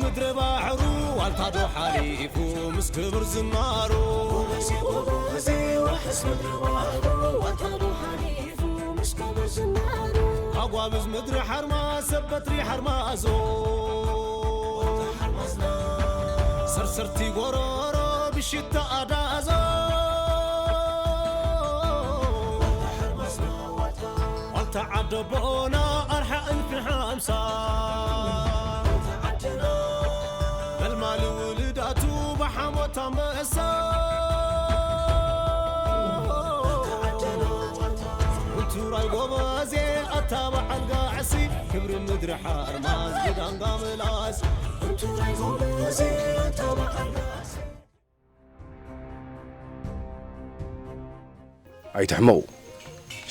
ምድሪ ባሕሩ ዋልታ ዶ ሓሊፉ ምስ ክብር ዝናሩ። ጎበዜ፣ ጎበዜ፣ ዋሕስ ምድሪ ባሕሩ ዋልታ ዶ ሓሊፉ ምስ ክብር ዝናሩ። ኣጓብዝ ምድሪ ሓርማዝ፣ ሰብ በትሪ ሓርማዞ። ዋልታ ሓርማዝና። ሰርሰርቲ ጎሮሮ ብሽታ ኣዳዞ። ዋልታ ሓርማዝና፣ ዋልታ ዓደቦና ኣርሓ እልፊ ሓምሳ። መልማሊ ውልዳቱ ብሓሞት ኣንበሳ። ውቱራይ ጎበዜ ኣታ በዓል ጋዕሲ፣ ክብሪ ምድሪ ሓርማዝ ብዳንጋ ምላስ። ውቱራይ ጎበዜ ኣታ በዓል ጋዕሲ። ኣይትሕመቑ፣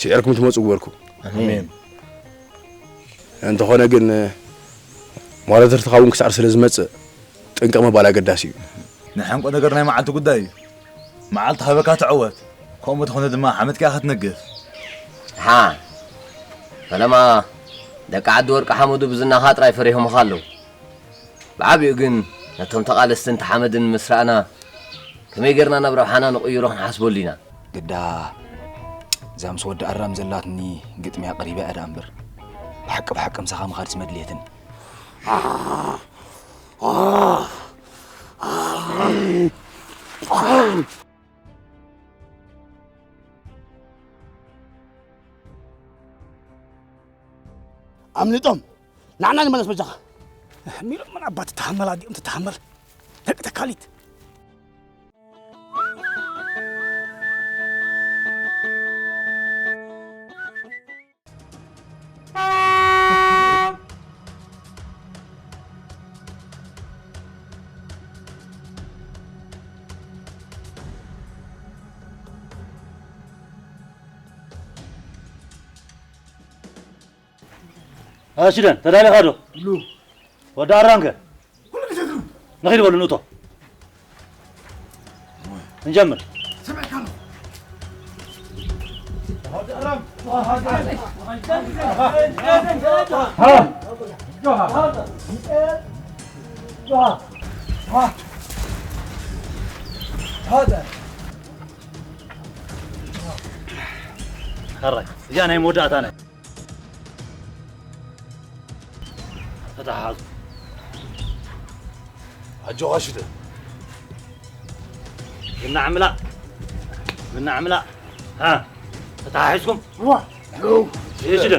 ስዒርኩም ትመፁ ግበርኩም። ኣሜን። እንተኾነ ግን፣ ሞራተር ትኸውን ክሳዕ ስለ ዝመጽእ፣ ጥንቅቕ ምባል ኣገዳሲ እዩ። ናይ ሓንቆ ነገር ናይ መዓልቲ ጉዳይ እዩ። መዓልቲ ሃበካ ትዕወት፣ ከምኡ ተኾነ ድማ ሓመድካ ኢኻ ትነግፍ። ሓ፣ ፈለማ ደቂ ዓዲ ወርቂ ሓመዱ ብዝናኻ ጥራይ ፈሪሆምኻ ኣለዉ። ብዓቢኡ ግን ነቶም ተቓለስትን ተሓመድን ምስ ረኣና፣ ከመይ ጌርና ናብ ረብሓና ንቕይሮ ክንሓስበሉ ኢና። ግዳ እዛ ምስ ወዲ ኣራም ዘላትኒ ግጥሚ ኣቕሪበ እያ ደኣ እምበር፣ ብሓቂ ብሓቂ ምሳኻ ምኻድስ መድልየትን። ኣምልጦም። ንዓና ንመለስ በጃኻ። ሚሎም ምን ኣባት ትተሃመል ኣዲኦም ትተሃመል። ደቂ ተካሊት። እሺ ደን፣ ተዳሊኻ ዶ? ሉ። ወዲ ኣራንከ? ኩሉ ግዜ ትሉ። ንኺድ በሉ፣ ንእቶ። ንጀምር። ሰሚዕካ ኣሎ። ወዲ ኣራም። ሃ። ጆሃ። ጆሃ። ሃ። ሃ። ሕራይ፣ እዚኣ ናይ መወዳእታ ናይ ተተሓሓዙ። ኣጆኻ ሽደ። ብናዕ ምላእ። ብናዕ ምላእ። ሃ። ተተሓሒዝኩም? እዋ። እሺ፣ ሽደ።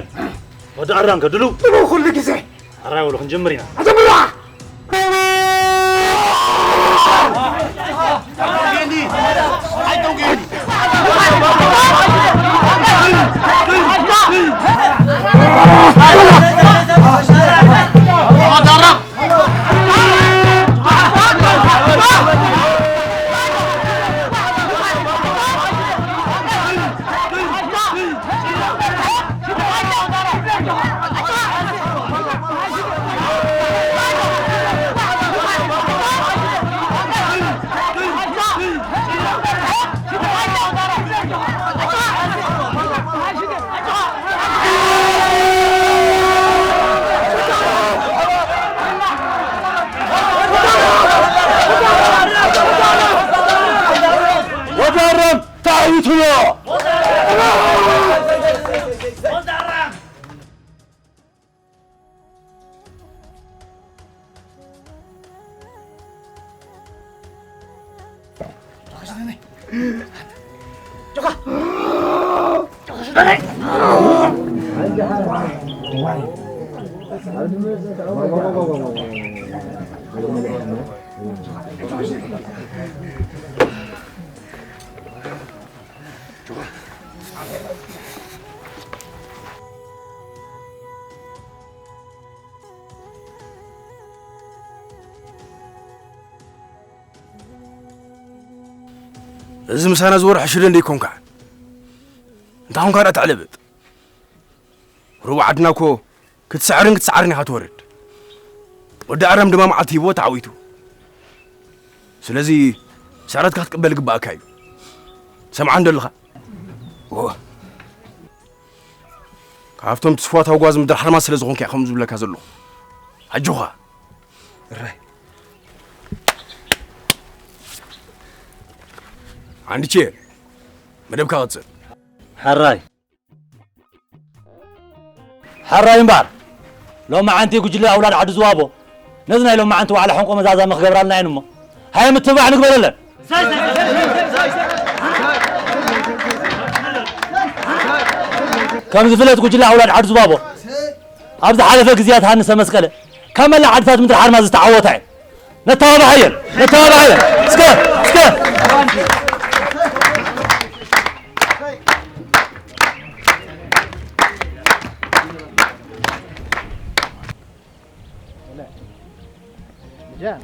ወዲ ኣራንከ ድሉ? ድሉ ኩሉ ግዜ። ኣራይ ወሎ ክንጅምር ኢና። ኣጀምራ! ወዳረም ታይቱዮ። እዚ ምሳና ዝወርሕ ሽደ እንደ ይኮንካ። እንታይ ኮንካ ደኣ ተዕለብጥ? ሩባ ዓድና እኮ ክትስዕርን ክትስዓርን ኢኻ ትወርድ። ወዲ ኣረም ድማ መዓልቲ ሂብዎ ተዓዊቱ። ስለዚ ስዕረትካ ክትቅበል ይግባኣካ እዩ። ሰምዓን ዶ ኣለኻ? ዎ። ካብቶም ትስፉዋት ኣውጓዝ ምድሪ ሓርማዝ ስለ ዝኾንካ እየ ከምኡ ዝብለካ ዘለኹ። ኣጆኻ። እራይ። ዓንድቼ፣ መደብካ ቀጽል። ሕራይ። ሕራይ እምበኣር፣ ሎማዓንቲ ጉጅለ ኣውላድ ዓዲ ዝዋቦ ነዚ ናይ ሎማዓንቲ ዋዕላ ሕንቆ መዛዛሚ ክገብራልና እየን እሞ፣ ሃየ ምትብባዕ ንግበረለን። ከም ዝፍለጥ ጉጅለ ኣውላድ ዓዲ ዝዋቦ ኣብ ዝሓለፈ ግዜያት ሃንሰ መስቀለ ካብ መላእ ዓድታት ምድሪ ሓርማዝ ዝተዓወታ እየን። ነተባብዓየን፣ ነተባብዓየን። እስከ፣ እስከ። መጃን።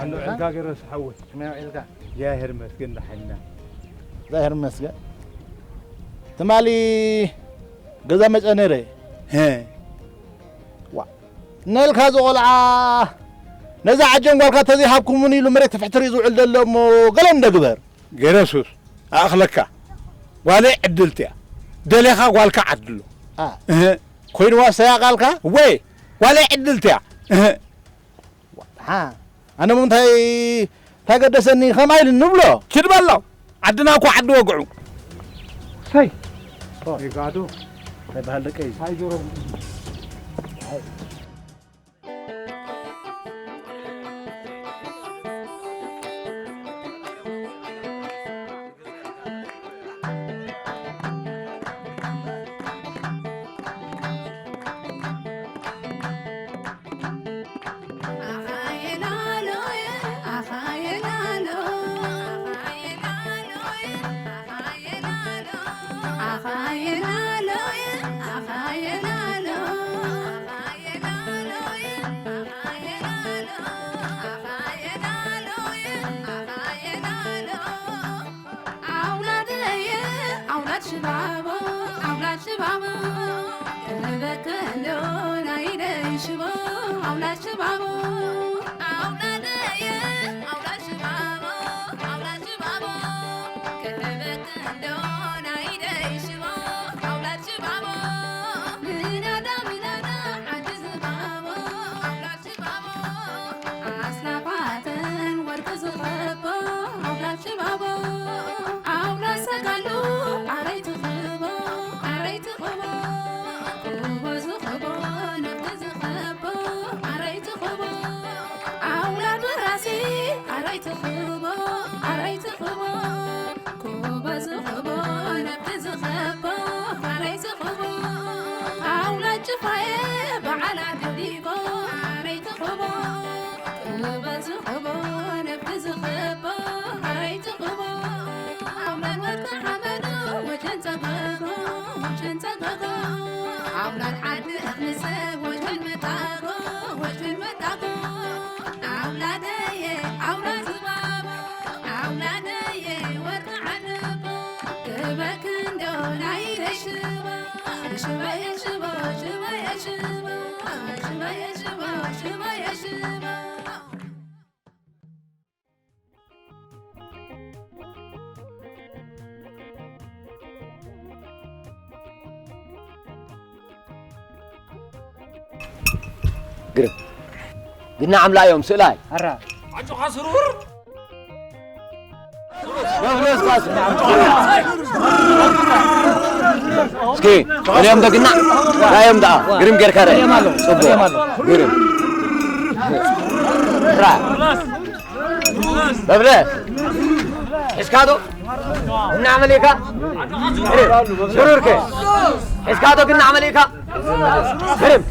ኣሎ ዕልካ ገረስ ሓወይ። ከመይ ውዒልካ? እግዚኣብሔር ይመስገን ደሓን ኢና። እግዚኣብሔር ይመስገን። ትማሊ ገዛ መጸ ነይረ። ሄ። ዋ፣ ነልካ ዝቖልዓ ነዛ ዓጀን ጓልካ ተዘይሃብኩሙን ኢሉ መሬት ትፍሕትር እዩ ዝውዕል ዘሎ እሞ ገለ እንደ ግበር። ገረሱስ ኣእኽለካ ጓለይ ዕድልቲ እያ። ደሌኻ ጓልካ ዓድሎ። ኣ። እህ። ኮይንዋ ሰያ ቃልካ? ወይ ጓለይ ዕድልቲ እያ። እህ። ሓ፣ ኣነ ሞ እንታይ፣ እንታይ ገደሰኒ ከም ኣይል ንብሎ። ችድ በሎ። ዓድና እኮ ዓዲ ወግዑ። ሰይ። ይጋዱ። እንታይ በሃል ደቀይ? ኣይዞሮም። ኣውላደየ ኣውላድ ሽባቦ ኣውላድ ሽባቦ ቅርበከ እንዶ ናይደይ ሽቦ ኣውላድ ሽባቦ ኣውላደየ ኣውላድ ሽባቦ ኣውላድ ሽባቦ ቅርበከ እንዶ ናይደይ ሽቦ ኣውላድ ሽባቦ ምናዳ ምናዳ ዓዲ ዝባቦ ኣውላድ ሽባቦ ኣስላፋተን ወርቂ ዝኸቦ ኣውላድ ሽባቦ ኣውላድ ሰጋሉ ኣረይ ትኽቦ ኣረይ ትኽቦ ኩቦ ዝኽቦ ነብቲ ዝኸቦ ኣረይ ትኽቦ ኣውላድ ወራሲ ኣረይ ትኽቦ ኣረይ ትኽቦ ኩቦ ዝኽቦ ነብቲ ዝኸቦ ኣረይ ትኽቦ ኣውላድ ጭፋየ በዓል ኣገዲቦ ኣረይ ትኽቦ ኩቦ ዝኽቦ ነብቲ ዝኸቦ ኣረይ ትኽቦ ኣውላድ ወርቂ ሓመዱ ወጀን ጸገጎ ወጀን ጸገጎ ኣውላድ ዓዲ እኽሊ ሰብ ወጀን መጣጎ ወጀን መጣጎ ኣውላደየ ኣውላድ ዝባቦ ኣውላደየ ወርቂ ዓለቦ ክበክንዶ ናይ ሽቦ ሽቦየ ሽቦ ሽቦየ ሽቦ ሽቦየ ሽቦ ሽቦየ ሽቦ ግርም ግና ኣምላዮም ስእላይ ኣራ ኣጆኻ ስሩር እስኪ እኔም ደግና ራዮም ደኣ ግርም ጌርካ ረ ጽቡቅ ግርም ራ በብለ ሒዝካዶ እና መሌካ ስሩርከ ሒዝካዶ ግና መሌካ ግርም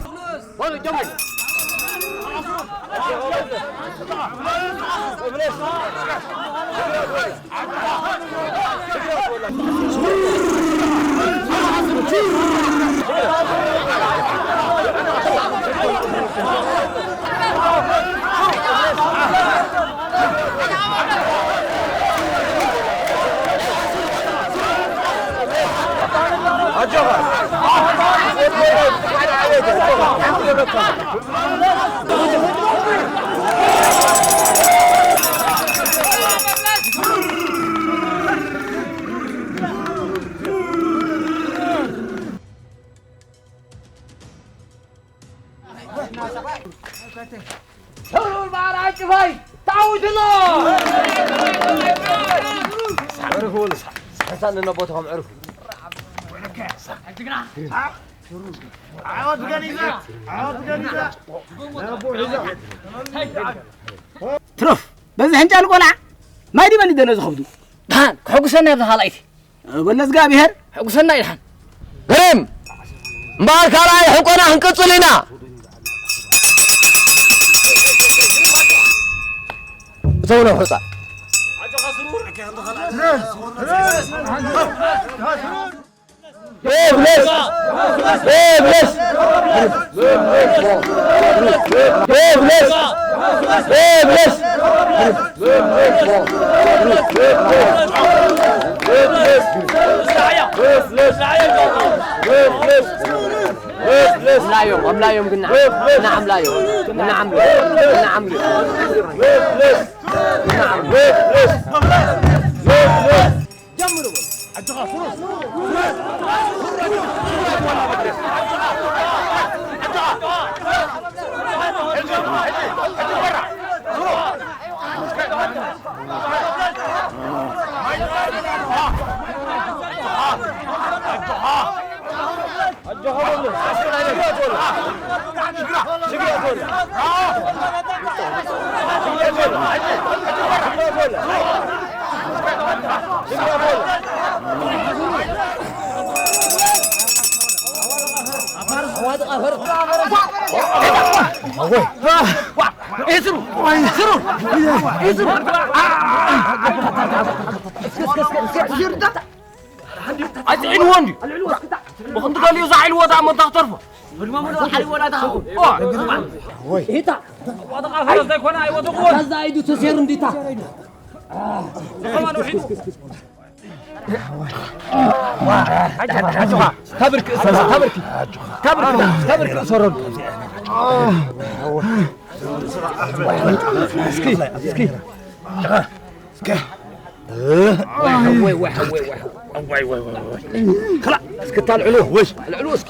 ክፋይ ተዓዊትና። ዕርፉ ንሳ ሕሳን ነቦታኹም ዕርፉ። ትረፍ በዚ ሕንጫል ቆልዓ ማይ ዲመን ይደሎ ዝኸብዱ። ደሓን ክሕጉሰና ኣብዚ ካልኣይቲ። በለ እግዚኣብሔር ሕጉሰና ይድሓን። ግርም እምበኣር ካልኣይ ሕቆና ክንቅጽል ኢና። እተው ነው ሕጻ። ኣምላዮም ኣምላዮም ግን ንዓምላዮም ንዓምላዮም ንዓምላዮም ኣይፅዒንዎ እንዲ ብክንዲ ገሊኡ ዛዒልዎ ዳ መታ ክተርፎ። ተዘይኮነ ኣይወደቅዎን። ከዛ ኢዱ ተሴሩ እንዲታ። ዝኸማን ውሒዱ። ካብርክ እሰ- ካብርክ ካብርክ ካብርክ እሰረሉ። እስኪ እስኪ እስክታ ልዕሉ ወይ ልዕሉ እስኪ።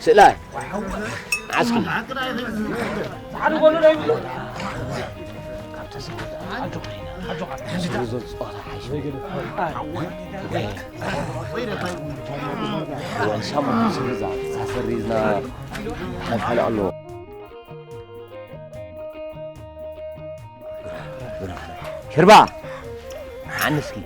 ስእላይ ዓስኪ ሽርባ ሓንስኪ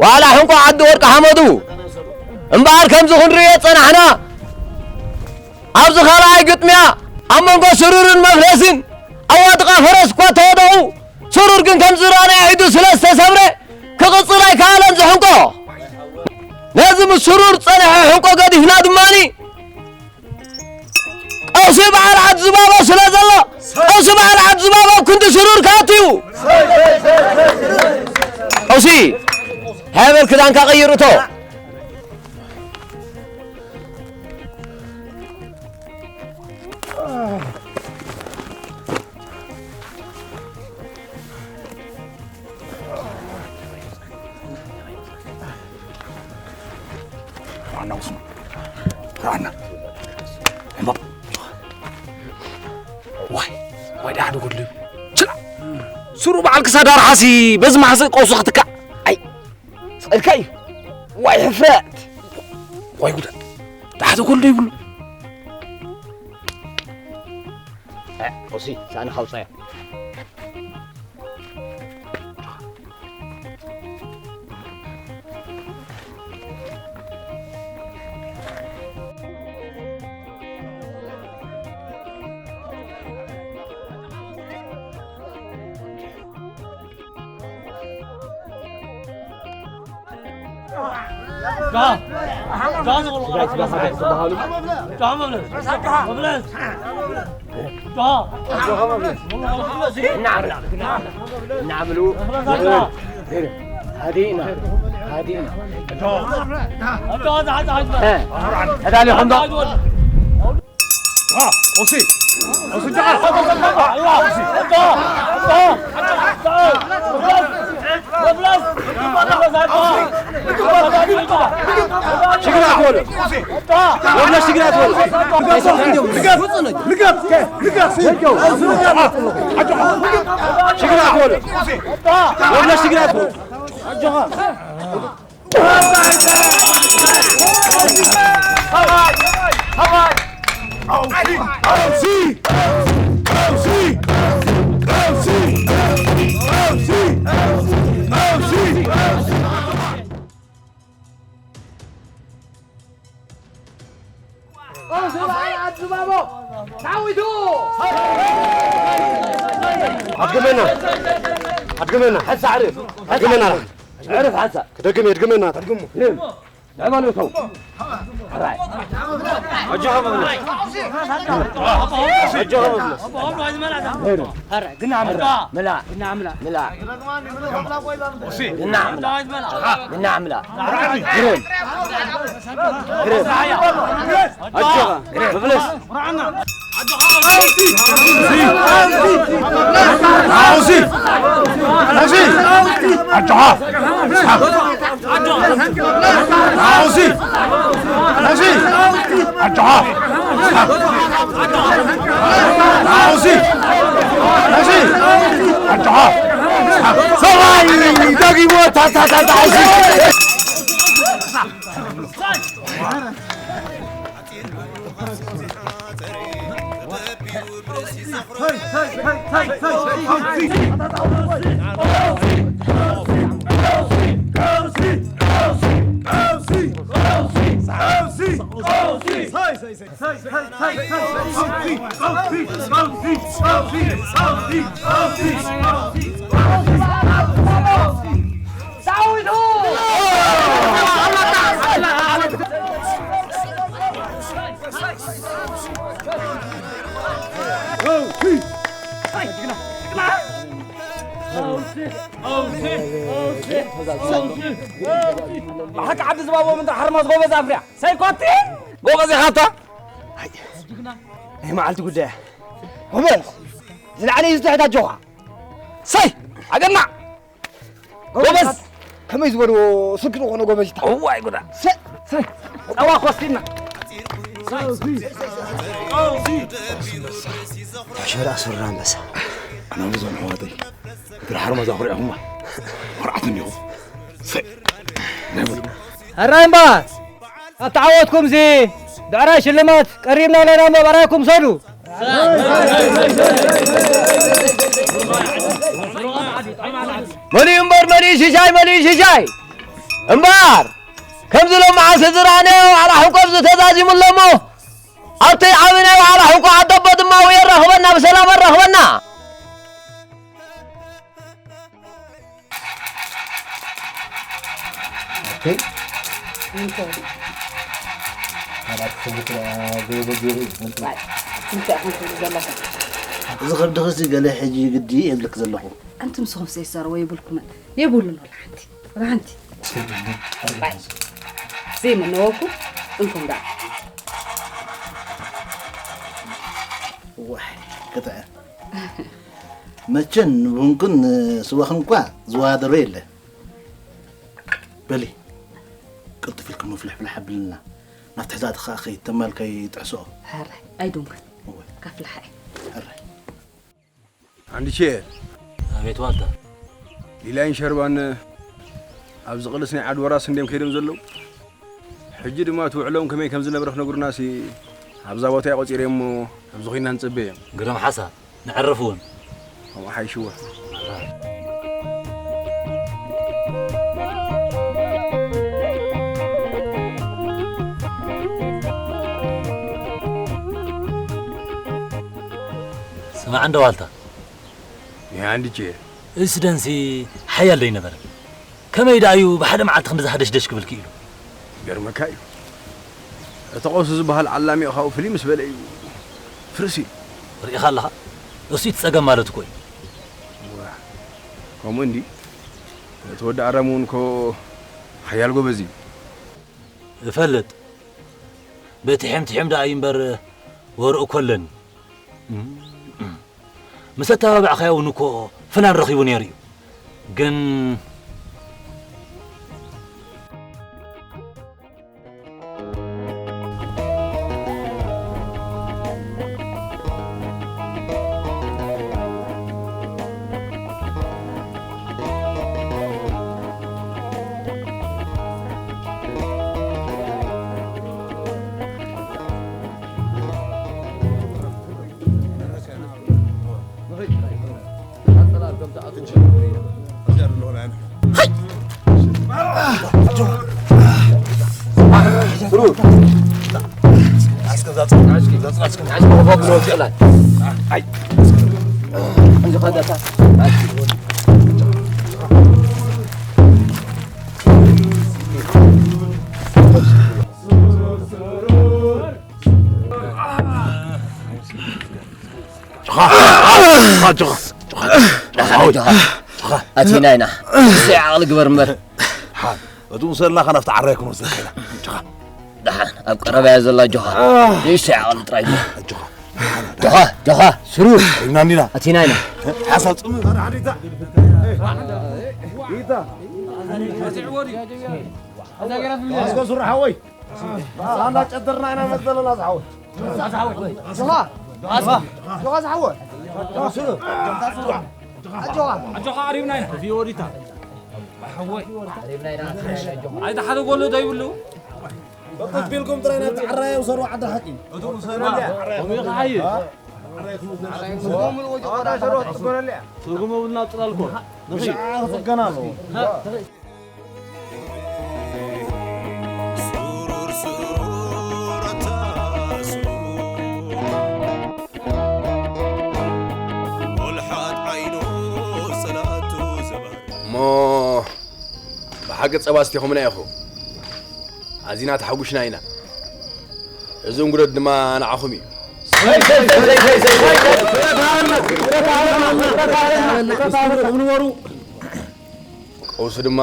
ዋላ ሕንቆ ዓዲ ወርቂ ሓመዱ እምበኣር ከምዚ ክንርእዮ ጸናሕና። ኣብዚ ካልኣይ ግጥምያ ኣብ መንጎ ስሩርን መፍለስን ኣብ ዋጥቓ ፈረስ እኳ ተወደቑ። ስሩር ግን ከምዚ ረኣናዮ ኢዱ ስለ ዝተሰብረ ክቕጽል ኣይከኣለን ዝሕንቆ። ነዚ ምስ ስሩር ጸንሐ ሕንቆ ገዲፍና ድማኒ ቀውሲ በዓል ዓዲ ዝባባ ስለ ዘሎ ቀውሲ በዓል ዓዲ ዝባባ ኣብ ክንዲ ስሩር ክኣቱ እዩ። ቀውሲ ሃይበር ክዳንካ ቀይር እቶ። ዋይ ዋይ ዳሕዲ ኩሉ ችላ ሱሩ በዓል ክሳድ ኣርሓሲ በዚ ማሕሰ ቀውሱ ክትካእ ኣይ ስቕልካ እዩ ዋይ ሕፍረት ዋይ ጉዳት ዳሕዲ ኩሉ ይብሉ እ፣ ኦሲ ሳእኒ ካውፃያ እናዕምሉ፣ እናዕምሉ። ሃዲእና፣ ሃዲእና። እ፣ ተዳሊኹም ዶ? ኦሲ፣ ኦሲ፣ ጃ። ሽግር ኣትበሉ። ወላሽ ሽግር ኣትበሉ። ልገብ፣ ልገብ፣ ልገብ። ሽግር ኣትበሉ። ወላሽ ሽግር ኣትበሉ። ኣድግመና፣ ኣድግመና፣ ሓንሳ ዕርፍ፣ ኣድግመና፣ ዕርፍ ሓንሳ። ክደግም የድግመና፣ ኣድግሙ። ንዕባለቶም። ሕራይ። ኣጆኻ መብለስ። ኣጆኻ መብለስ። ሕራይ። ግና ምላ። ምላ። ግና ምላ። ምላ። ግና ምላ። ግና ምላ። ግርም። ግርም። ኣጆኻ መብለስ። ሰብኣይ ደጊሞ ታታታታ ብሓቂ ዓዲ ዝባቦ ምንታ ሓርማዝ ጎበዝ ኣፍርያ። ሰይኮቲ ጎበዝ ኢኻ ኣታ። ናይ መዓልቲ ጉዳይ። ጎበዝ። ዝለዓለ እዩ ዝትሕት ኣጆኻ። ሰይ፣ ኣገናዕ። ጎበዝ። ከመይ ዝበልዎ ስልኪ ዝኾነ ጎበዝ ይታ። እዋይ ጉዳ። ሰይ፣ ሰይ። ጸዋ ኮስቲና። ታሸራ ኣሰራ ኣንበሳ። ኣነ ብዞም ኣሕዋተይ። እግሪ ሓርማዝ ኣኹሪዕኹማ። ኮርዓት እንዲኹም። ሰይ። ናይ በሉ። ሕራይ እምባ። ኣብቲ ዓወትኩም እዚ ብዕራይ ሽልማት ቀሪብና ኣለና እሞ ብዕራይኩም ሰዱ። መሊኡ እምበር መሊኡ ሽሻይ፣ መሊኡ ሽሻይ። እምበር ከምዚ ሎመዓልቲ ዝረኣናዮ ዋዕላ ሕቆ ኣብዚ ተዛዚሙ ኣሎ እሞ ኣብቲ ዓቢ ናይ ዋዕላ ሕቆ ዓደቦ ድማ የራኽበና፣ ብሰላም ኣራኽበና። እዚ ከብድኽሲ ገለ ሕጂ ግዲ የብልክ ዘለኹ። ኣንቱም ንስኹም ዘይሰርዎ የብልኩምን የብሉን ወላ ሓንቲ፣ ወላ ሓንቲ። ዘይመነወኩም እንኩም ደኣ። ዋይ፣ ክጥዕም። መቸን ንቡንክን ስዋኽን እኳ ዝወዳደሮ የለ። በሊ፣ ቅልጥፍ ኢልክሞ ፍልሕፍልሕ ኣብልና። ናብ ትሕዛእቲ ኸኣ ኸይድ፣ ተማል ከይጥሕስኦ። ሕራይ፣ ኣይዱንክን። እወ። ከፍልሓ እየ። ሕራይ። ኣንድቼ። ኣቤት ዋልታ። ሊላይን ሸርባን ኣብዚ ቅልስ ናይ ዓዲ ወራስ እንድዮም ከይዶም ዘለዉ። ሕጂ ድማ እቲ ውዕሎም ከመይ ከም ዝነብረ ክነግሩናሲ ኣብዛ ቦታ እየ ቆጺረ እሞ ኣብዚ ኮይና ንጽበ እዮም። ግርም ሓሳብ። ነዕርፍ እውን። ከምኡ ሓይሽዎ። ስማዕ እንዶ ዋልታ። ይሃ እንድቼ። እዚ ስደንሲ ሓያል ዶ ኣይነበረን? ከመይ ደኣ እዩ ብሓደ መዓልቲ ክንድዚ ሃደሽደሽ ክብል ክኢሉ? ይገርመካ እዩ። እቲ ቀውሲ ዝበሃል ዓላሚኡ ካብኡ ፍልይ ምስ በለ እዩ ፍርስ ኢሉ። ርኢኻ ኣለኻ? እሱ እቲ ጸገም ማለት እኮ እዩ። ከምኡ እንዲ እቲ ወዲ ኣራም እውን እኮ ሓያል ጎበዝ እዩ። እፈልጥ። ብትሕም ትሕም ደኣ እዩ እምበር ወርኡ እኮ ኣለኒ። ምስ ኣተባባዕካዮ እውን እኮ ፍናን ረኺቡ ነይሩ እዩ። ግን ጆኻ፣ ጆኻ፣ ጆኻ፣ ጆኻ፣ ጆኻ፣ ጆኻ፣ ኣቲናይና። እስቲ ዓቕሊ ግበር እምበር። ሓ፣ እቱ ምሰልና ኸ ናብቲ ዓራይ ክንወስደካ ኢና። ጆኻ። ደሓን፣ ኣብ ቀረባ እያ ዘላ ጆኻ። ንእሽተይ ዓቕሊ ጥራይ ግበር። ጆኻ። ጆኻ፣ ጆኻ፣ ስሩር። ሪብና እንዲና። ኣቲናይና። ሓሳብ ጽምእ። ኣስኮ ሱር ሓወይ። ኣና ጨደርና ኢና መዘለና ዝሓወይ። ጆኻ፣ ጆኻ ዝሓወይ። ጆኻ፣ ኣጆኻ። ኣጆኻ ኣሪብና ኢና። ፊዮሪታ። ሓወይ። ኣሪብና ኢና። ኣይተ ሓደ ጎሎ ዶ ይብሉ? በቃ ቢልኩም ጥራይ ናብቲ ዓራይ ውሰዱ ዓዲ ሓቂ። ከምኡ ይኸሓይሽ። ትርጉም የብልና ጽላል እኮ። ንኺድ። ክጽገና ኣለዎ። ስሩር ስሩር ኣታ ስሩር፣ ጎልሓት ዓይኑ ጽላቱ ዘባህር። እሞ ብሓቂ ጸባ ኣስቲኹምና ኢኹም። ኣዚና ተሓጒስና ኢና። እዚ እንጉደት ድማ ንዓኹም እዩ። ንበሩ። ቀውሲ ድማ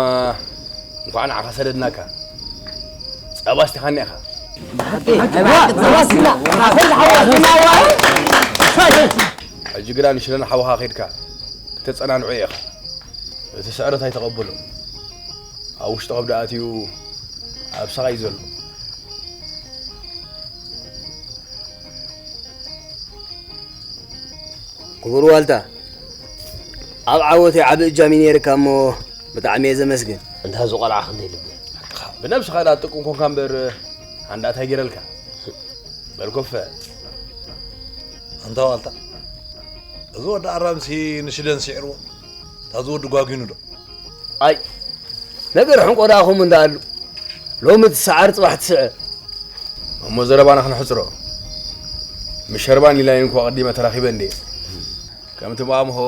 እንኳዕ ንዓኻ ሰደድናካ። ጸባ ኣስቲኻና ኢኻ። ሕጂ ግና ንሽለን ሓውኻ ኸይድካ ክተጸናንዑ ኢኻ። እቲ ስዕረት ኣይተቐበሎ። ኣብ ውሽጢ ከብዲ ኣትዩ ኣብ ስቓይ ዘሎ። ክቡር ዋልታ፣ ኣብ ዓወተይ ዓቢ እጃም እዩ ነይርካ እሞ ብጣዕሚ እየ ዘመስግን። እንታ እዚ ቆልዓ ክንደይ ልቢ። ብነብስኻ ዳ ጥቁም ኮንካ እምበር ሃንዳ እንታይ ገይረልካ? በል ኮፈ። ኣንታ ዋልታ፣ እዚ ወዲ ኣራምሲ ንሽደን ስዒርዎ፣ እታ እዚ ወዲ ጓጒኑ ዶ? ኣይ፣ ነገር ሕንቆ ደኣ ከምኡ እንዳኣሉ። ሎሚ ትሰዓር ጽባሕ ትስዕር። እሞ ዘረባና ክነሕጽሮ። ምስ ሸርባን ሊላይን እኮ ኣቐዲመ ተራኺበ እንድየ። ከምቲ ብኣምሆ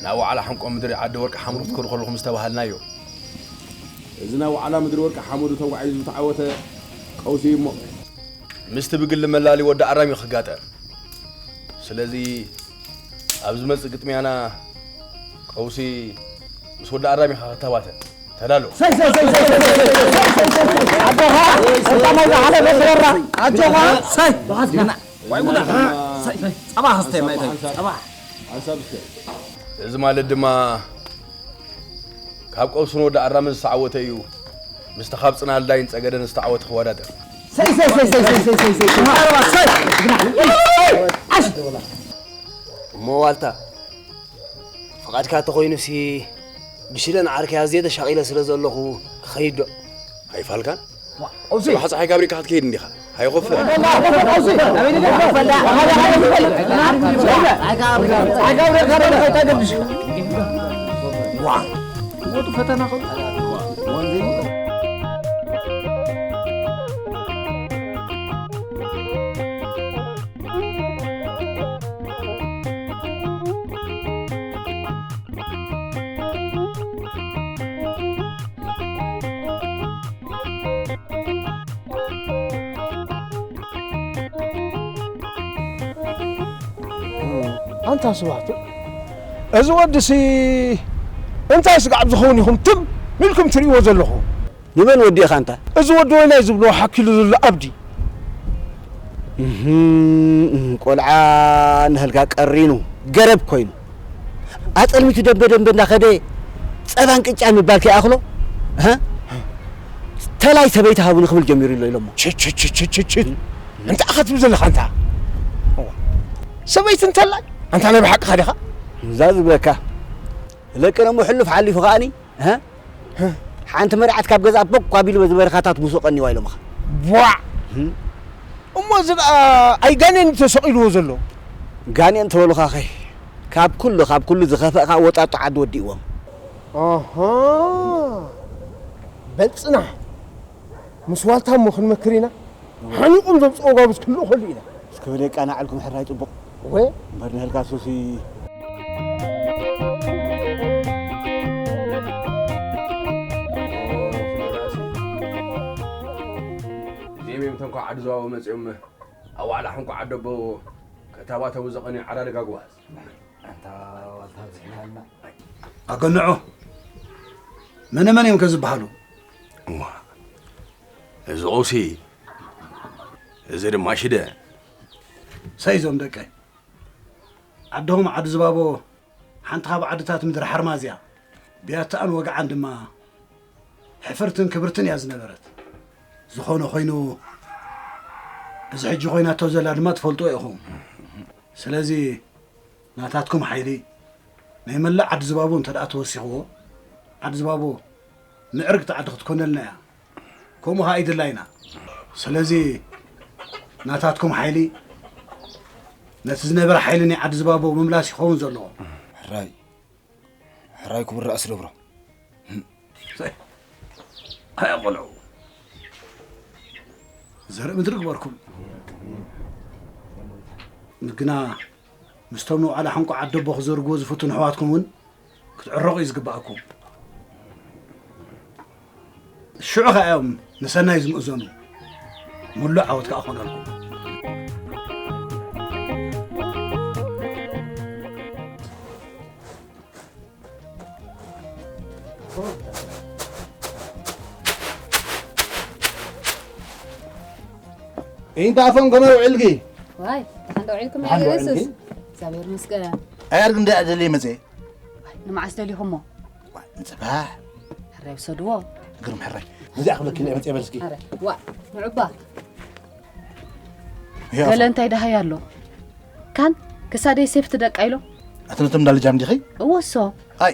ናብ ዋዕላ ሕንቆ ምድሪ ዓዲ ወርቂ ሓምዱ ክትከዱ ከለኹም ዝተባሃልናዮ። እዚ ናብ ዋዕላ ምድሪ ወርቂ ሓመዱ ተጓዒዙ ዝተዓወተ ቀውሲ እዩ እሞ። ምስቲ ብግሊ መላሊ ወዲ ኣራም እዩ ክጋጠም። ስለዚ ኣብ ዝመጽእ ግጥምያና ቀውሲ ምስ ወዲ ኣራም ኢኻ ክተባተ። ተዳሎ። ኣጆኻ፣ ሰይጣን ናይ ዝሓለፈ ስበራ። ኣጆኻ፣ ሰይ። ዋይ ጉዳ። ሰይ፣ ጸባ ክስተ ማይ ታይ፣ ጸባ። እዚ ማለት ድማ ካብ ቀውስን ወዲ ኣራምን ዝተዓወተ እዩ። ምስቲ ካብ ጽናልዳይን ጸገደን ዝተዓወተ ክወዳደር። ሰይ፣ ሰይ፣ ሰይ። ኣሽ። እሞ ዋልታ፣ ፍቓድካ እንተኾይኑሲ ብሽለን ዓርከይ ኣዝየ ተሻቒለ ስለ ዘለኹ ክኸይድ ዶ? ኣይፋልካን? ዋ፣ ኦብሲ። ጽባሕ ጸሓይ ካብ ሪእካ ክትከይድ እንዲኻ። ሃይ ኾፈ። ዋ፣ ሞቱ ፈተና ኸው። ወንዚ። ኣንታ ሰባት፣ እዚ ወድሲ እንታይ ስጋዕ ዝኸውን ኢኹም ትም ኢልኩም ትርእይዎ ዘለኹም? ንመን ወዲእኻ ኣንታ? እዚ ወዲ ወይናይ ዝብሎ ሓኪሉ ዘሎ ኣብዲ። እህም፣ ቆልዓ ንህልጋ ቀሪኑ ገረብ ኮይኑ፣ ኣጸልሚቱ ደንበ ደንበ እናኸደ ጸባን ቅጫን ምባል ከይኣኽሎ፣ እህ? ተላይ ሰበይቲ ሃቡኒ ክብል ጀሚሩ ኣሎ ኢሎሞ። ችት፣ ችት፣ ችት፣ ችት፣ ችት። እንታይ ኢኻ ትብል ዘለኻ ኣንታ? እዋ። ሰበይቲ እንተላይ? ኣንታ ናይ ብሓቅኻ ዲኻ? እዛ ዝብለካ። ለቅነ እሞ ሕሉፍ ሓሊፉ ከኣኒ፣ እህ? ሓንቲ መርዓት ካብ ገዛ ቦክ ኣቢሉ በዚ በረኻታት ጉሶ ቀኒዋ ኢሎምኻ። ቧዕ! እም? እሞ እዚ ደኣ ኣይጋኔን ተሰቒልዎ ዘሎ? ጋኔን ተበሉኻኸ? ካብ ኩሉ፣ ካብ ኩሉ ዝኸፍእ ከኣ ወጣጡ ዓዲ ወዲእዎም። ኣሃ። በል ጽናሕ። ምስ ዋልታ እሞ ክንመክር ኢና። ሓኒቑም ዘምጽኦ ጓብዝ ክልእኸሉ ኢና። እስከ በል የቃናዕልኩም ሕራይ ጽቡቕ። እወ። እምበር ንህልካ ሱሲ። እዚኦም እዮም እቶም ካብ ዓዲ ዝባቦ መጺኦም ኣብ ዋዕላ ሕንኳዕ ዓደቦ ከታባተቡ ዝቐንዩ ዓዳዲ ጋጉዋዝ። ኣንታ ዋልታ ኣብዚሕናልና። ኣገንዖ፣ መነ መን እዮም ከ ዝበሃሉ? እዋ፣ እዚ ቐውሲ፣ እዚ ድማ ሽደ። ሰይ እዞም ደቀይ፣ ዓድኹም ዓዲ ዝባቦ ሓንቲ ካብ ዓድታት ምድሪ ሓርማዝ እያ። ብያትኣን ወግዓን ድማ ሕፍርትን ክብርትን እያ ዝነበረት። ዝኾነ ኮይኑ፣ እዚ ሕጂ ኮይናቶ ዘላ ድማ ትፈልጥዎ ኢኹም። ስለዚ ናታትኩም ሓይሊ ናይ መላእ ዓዲ ዝባቦ እንተ ደኣ ተወሲኽዎ፣ ዓዲ ዝባቦ ምዕርግቲ ዓዲ ክትኮነልና እያ። ከምኡ ኸኣ ይድላይና። ስለዚ ናታትኩም ሓይሊ ነቲ ዝነበረ ሓይሊ ናይ ዓዲ ዝባቦ ምምላስ ይኸውን ዘለዎ። ሕራይ፣ ሕራይ ክቡር ራእሲ ደብሮ። ኣያ ቆልዑ፣ ዘርኢ ምድሪ ግበርኩም። ግና ምስቶም ንውዓላ ሕንቋ ዓደቦ ክዘርግዎ ዝፍትኑ ኣሕዋትኩም እውን ክትዕረቑ እዩ ዝግባኣኩም። ሽዑ ኸኣ እዮም ንሰናይ ዝምእዘኑ። ምሉእ ዓወት ከኣ ክኾነልኩም። ኢንታ ኣፎም ከመይ ውዒልኪ? ዋይ፣ ደሓን ዶ ውዒልኩም? ደሓን ዶ የሱስ ውዒልኪ? እግዚኣብሔር ይመስገን። ኣያር ግን ደኣ ደልየ መጽየ። ዋይ፣ ንመዓስ ደሊኹሞ? ዋይ፣ ንጽባሕ። ሕራይ ውሰድዎ። ግርም ሕራይ። እዚኣ ክብለኪ ኢለ መጽየ በልስኪ። ኣረ፣ ዋ፣ ንዑባ። ያ ገለ ኣፎም። እንታይ ደሃይ ኣሎ? ካን ክሳደይ ሴፍቲ ደቃ ኢሎ? ኣቲ ነቶም እንዳልጃም ዲኺ? እወ፣ እሶ። ኣይ፣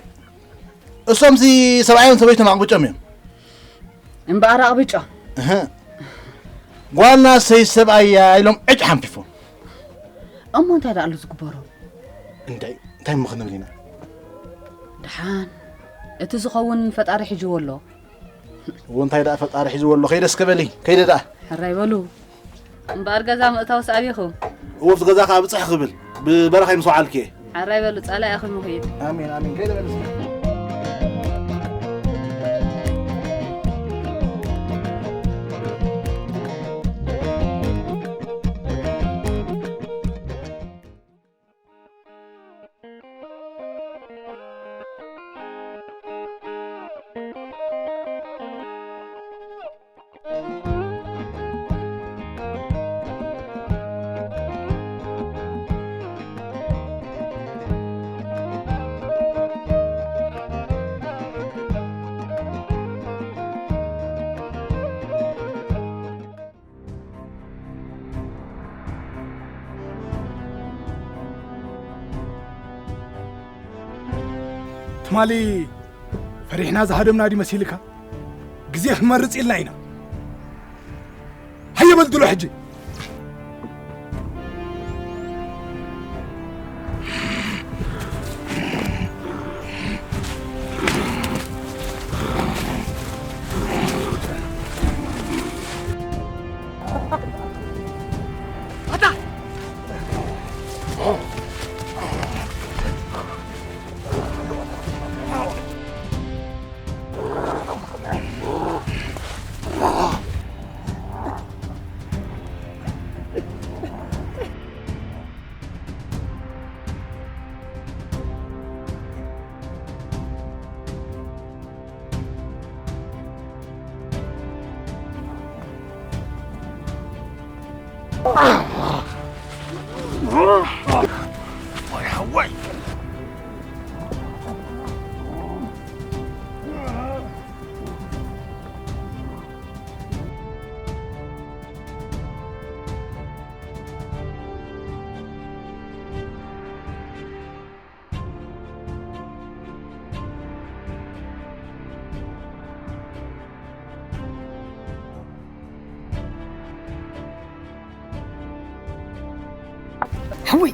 እሶምሲ ሰብኣዮም ሰበይቶም ኣቕብጮም እዮም። እምበኣር ኣቕብጮ። እህ። ጓልና ሰይ ሰብኣያ ኢሎም ዕጭ ሓንፊፎም። እሞ እንታይ ደኣ ኣሎ ዝግበሮ? እንታይ፣ እንታይ እሞ ክንብል ኢና? ደሓን፣ እቲ ዝኸውን ፈጣሪ ሒዝዎ ኣሎ። እዎ እንታይ ደኣ ፈጣሪ ሒዝዎ ኣሎ? ከይደ እስከ በሊ፣ ከይደ ደኣ። ሕራይ በሉ። እምበኣር ገዛ ምእታውስ ኣበይኹም? እዎ ኣብቲ ገዛ ከኣ ብጽሕ ክብል፣ ብበረኻ ምስ ወዓልኪ እየ። ሕራይ በሉ፣ ጻላኢ ኢኹም ይኹይድ። ኣሜን፣ ኣሜን። ከይደ በሊ እስከ። ትማሊ ፈሪሕና ዝሃደምና ድዩ መሲልካ? ግዜ ክንመርጽ ኢልና ኢና። ሃየ በል ድሮ ሕጂ። ወይ ሓወይ። ሓወይ።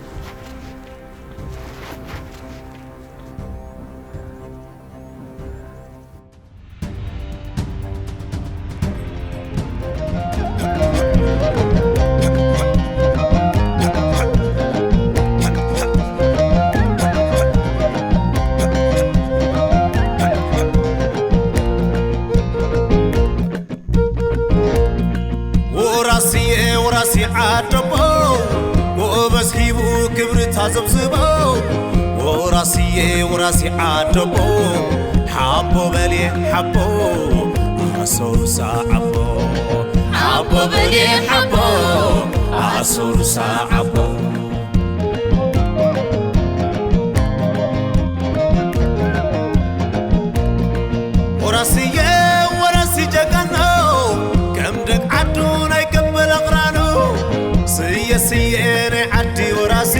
ወራስየ ወራሲ ዓደቦ፣ ጎበዝ ሂቡ ክብሪ ታዘብዝቦ። ወራስየ ወራሲ ዓደቦ፣ ሓቦ በልየ ሓቦ፣ ኣሰሩ ሰዓቦ። ሓቦ በልየ ሓቦ፣ ኣሰሩ ሰዓቦ። ወራስየ ወራሲ ጀጋኑ፣ ከም ደቅ ዓዱ ናይ ገበል ኣቕራኑ። ስየ ስየ ናይ ዓዲ ወራሲ፣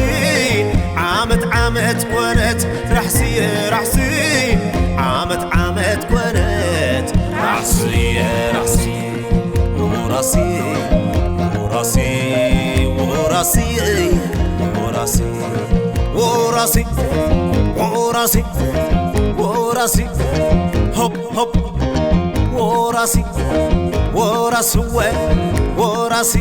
ዓመት ዓመት ኮነት ራሕስየ ራሕሲ፣ ዓመት ዓመት ኮነት ራሕስየ ራሕሲ። ወራሲ፣ ወራሲ፣ ወራሲ፣ ወራሲ፣ ወራሲ፣ ወራሲ፣ ወራሲ፣ ሆፕ፣ ሆፕ፣ ወራሲ፣ ወራስወ፣ ወራሲ፣